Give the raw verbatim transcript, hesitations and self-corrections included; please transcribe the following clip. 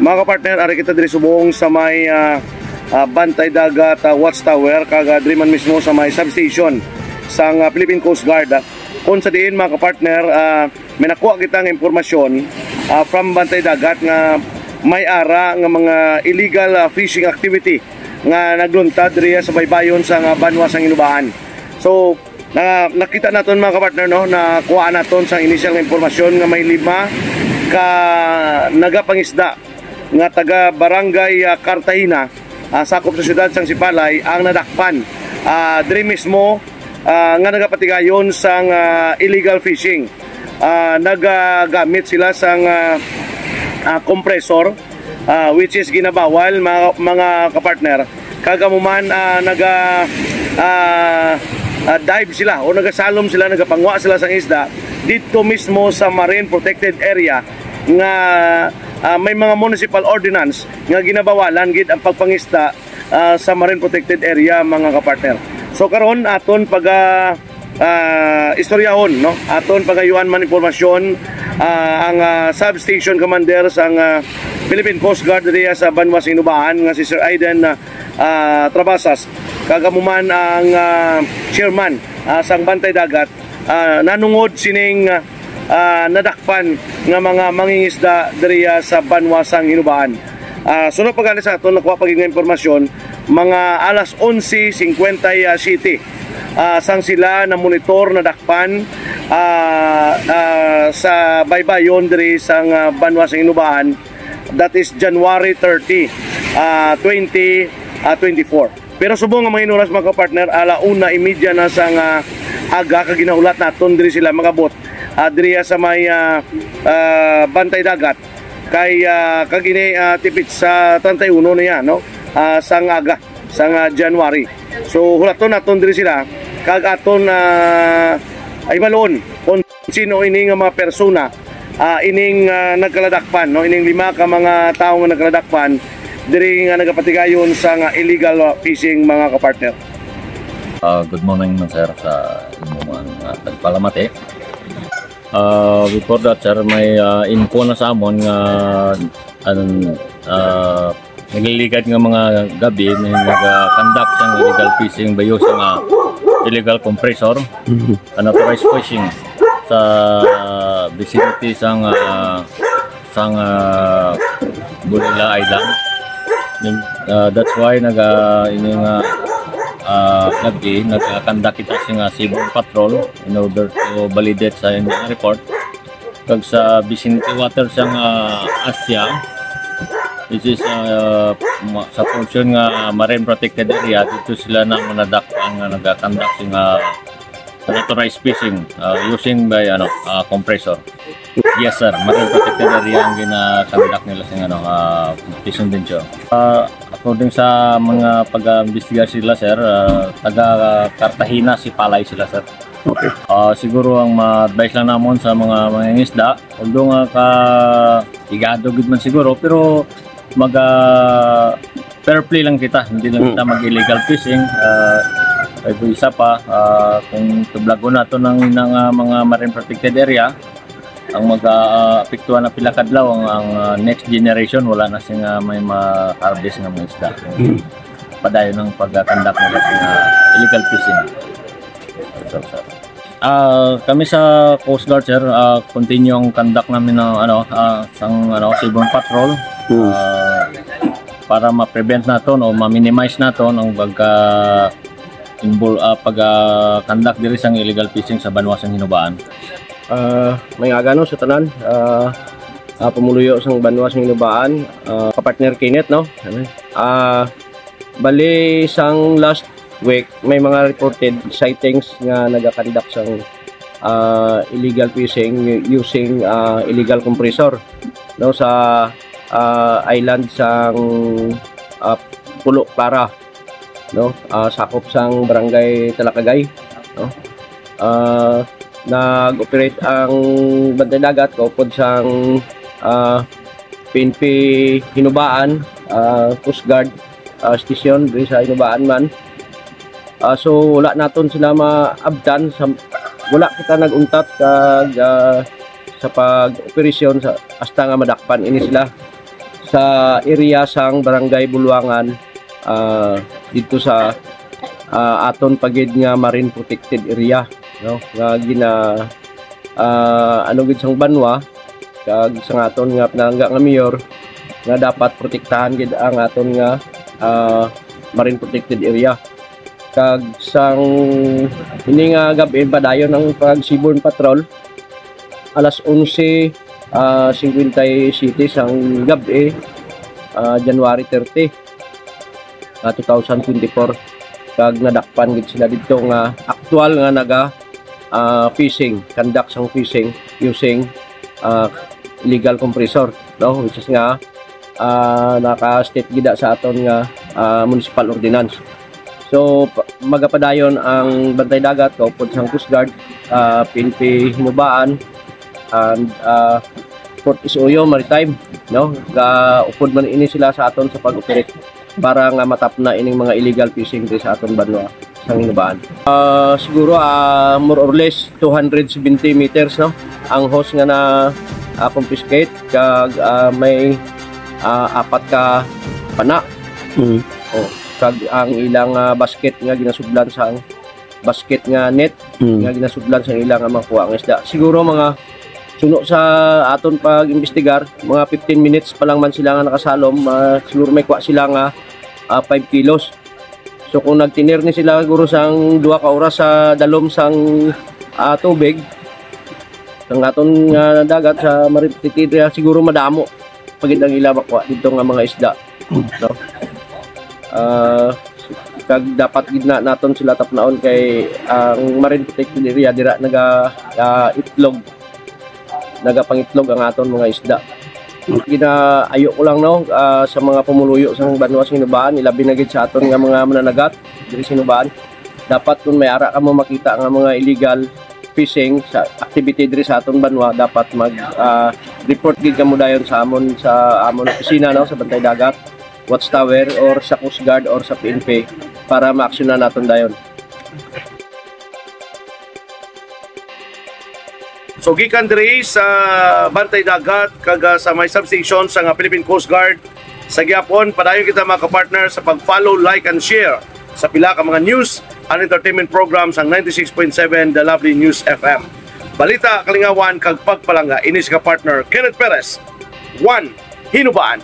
Mga kapartner, ari kita diri subong sa may, ah, ah, Bantay Dagat, ah, Watchtower, kag, ah, diri man mismo sa may substation sang, ah, Philippine Coast Guard, ah. Kung sa diin, mga kapartner, ah, may nakuha kita nga impormasyon, ah, from Bantay Dagat nga may ara nga mga illegal, ah, fishing activity nga nagluntad diri sa baybayon sang, ah, banwa sang Hinubaan. So, na, nakita naton, mga kapartner, no, nakuha naton sang initial nga impormasyon nga may lima ka nagapangisda nga taga Barangay, ah, Cartagena, ah, sakop sa siyudad sang Sipalay, ang nadakpan, ah, diri mismo, ah, nga nagapatigayon sang, ah, illegal fishing. Ah, nagagamit sila sang, ah, ah, compressor, ah, which is ginabawal, mga, mga kapartner. Kag amo man, ah, naga, ah, ah, dive sila o nagasalom sila, nagapangwa sila sang isda didto mismo sa marine protected area nga, ah, may mga municipal ordinance nga ginabawalan gid ang pagpangista, ah, sa marine protected area, mga kapartner. So karon aton pag, ah, ah, istoryahon, no? Aton pagayuan man impormasyon, ah, ang, ah, substation commander sang, ah, Philippine Coast Guard diri sa banwa sa Hinubaan nga si Sir Aiden, ah, ah, Trabasas, kag amo man ang, ah, chairman, ah, sang Bantay Dagat, ah, nanungod sining, ah, nadakpan nga mga mangingisda diri, ah, sa banwa sang Hinubaan. Ah, sunod pa gani sa aton nakuha pa gid nga impormasyon, mga alas onse cincuenta y siete, ah, sang sila na monitor, nadakpan, ah, ah, sa baybayon diri sang, ah, banwa sang Hinubaan, that is January thirty, ah, twenty, ah, twenty-four. Pero subong nga mga inuras, mga kapartner, ala una imedya na sang aga, kag ginahulat naton diri sila mag-abot, ah, diri sa may, ah, ah, Bantay Dagat. Kay, ah, kag ini, ah, tipit sa treinta y uno niya, no? Ah, sang aga, sang, ah, January. So, hulaton naton diri sila, kag aton, ah, ay balon kung sino ini nga mga persona, ah, ining, ah, nagkaladakpan, no? Ining lima ka mga tawo nga nagkaladakpan diri nga nagapatigayon sang, ah, illegal, ah, fishing, mga kapartner. Ah, good morning, sir, sa imong, ah, pagpalamati. Ah, before that, sir, may, ah, info na sa amon nga, an-, ah, nagliligad nga mga gabi may nag-conduct sang illegal fishing by using, ah, illegal compressor, unauthorized fishing sa vicinity sang, ah, sang, ah, Bulila Island. Then, ah, that's why naga, ini nga, ah, gabi, nag-conduct kita sing, ah, seaborne patrol in order to validate sa inyong report. Kag sa vicinity water sang, ah, Asia, which is, ah, ma-, sa portion nga marine protected area, dito sila na manadak ang, ah, nag-conduct sing, ah, unauthorized fishing, ah, using by, ano, ah, compressor. Yes, sir. Marine protected area ang gina-conduct nila sa, ano, ah, fishing venture. Ah, according sa mga pag-imbestiga sila, sir, ah, taga Cartagena, Sipalay sila, sir. Okay. Ah, siguro ang ma-advise lang namon sa mga mangingisda, although nga ka igado gid man siguro, pero mag, ah, fair play lang kita, hindi lang Mm. kita mag-illegal fishing. Ah, ay, kung isa pa, ah, kung tublagon nato ng, ng, ah, mga marine protected area, ang mag, ah, apektuhan na pila kadlaw ang, ang, ah, next generation, wala na sing, ah, may ma-harvest nga mga isda. Mm. Padayon ang pag-conduct nila sa, ah, illegal fishing. So, so. Ah, kami sa Coast Guard, sir, ah, continue ang conduct namin ng, ano, ah, sang, ano, seaborne patrol, Hmm. ah, para ma-prevent naton o ma-minimize naton ang pagka invol-, ah, pag, ah, conduct diri sang illegal fishing sa banwa sang Hinubaan. Ah, may aga, no, sa tanan, ah, ah, pumuluyo sang banwa sang Hinubaan, ah, kapartner Kenneth, no? Ah, bali sang last week, may mga reported sightings nga nagakandak sang, ah, illegal fishing u-, using, ah, illegal compressor, no, sa, ah, island sang, ah, Pulo Clara, no, ah, sakop sang Barangay Talakagay, no. Ah, nag-operate ang Bantay Dagat kaupod sang, ah, P N P Hinubaan, ah, Coast Guard, ah, station diri sa Hinubaan man. Ah, so, wala naton sila maabtan sa, wala kita nag-untat kag, ah, sa pag-operasyon sa, hasta nga madakpan ini sila. sa area sang Barangay Buluangan, ah, dito sa, ah, aton pa gid nga marine protected area, no, nga gina ah, ano gid sang banwa kag sang aton nga pinalangga nga mayor nga dapat protektahan gid ang aton nga, ah, marine protected area. Kag sang ini nga gab-i, padayon ang pag seaborne patrol alas onse, ah, singkwenta y siyete sang gab-i, ah, January thirty, ah, two thousand twenty-four. Kag nadakpan gid sila dito nga aktual nga naga, ah, fishing, conduct sang fishing using, ah, illegal compressor, no? Which is nga, ah, naka-state gid sa aton nga, ah, municipal ordinance. So, pa-, magapadayon ang Bantay Dagat, kaupod sang Coast Guard, ah, P N P Hinubaan, and, ah, Port Isoyo Maritime, no? Gaupod man ini sila sa aton sa pag-operate para nga matapna ining mga illegal fishing diri sa aton banwa sang Hinubaan. Ah, siguro, ah, more or less two hundred seventy meters, no? Ang hose nga na, ah, confiscate kag, ah, may, ah, apat ka pana. Mm. Oh, kag ang ilang, ah, basket nga ginasudlan sang basket nga net Mm. nga ginasudlan sa ila nga makuha ang isda. Siguro mga suno sa aton pag-imbestigar, mga fifteen minutes pa lang man sila nga nakasalom, ah, siguro may kuha sila nga, ah, five kilos. So kung nagtinir ni sila siguro sang duha ka oras sa dalom sang, ah, tubig, sang aton nga dagat sa Marititidria, siguro madamo pa gid ang ila makuha dito nga mga isda, no? Ah, kag dapat gid na naton sila tapnaon kay ang marine protected area dira naga, ah, itlog, nagapangitlog ang aton mga isda. Ginaayo ko lang, no, ah, sa mga pumuluyo sa banwa sa Hinubaan, ilabi na gid sa aton nga mga mananagat diri sa Hinubaan. Dapat kung may ara ka mo makita nga mga illegal fishing sa activity diri sa aton banwa, dapat mag, ah, report gid kamo dayon sa amon, sa amon opisina, no, sa Bantay Dagat, Watchtower, or sa Coast Guard or sa P N P para maaksyonan naton dayon. So gikan diri sa Bantay Dagat kag, ah, sa may substation sa nga Philippine Coast Guard, sa gihapon padayon kita, mga ka-partner, sa pag-follow, like and share sa pila ka mga news and entertainment programs sang ninety-six point seven The Lovely News F M. Balita, kalingawan kag pagpalangga, ini si ka-partner Kenneth Perez, One Hinubaan.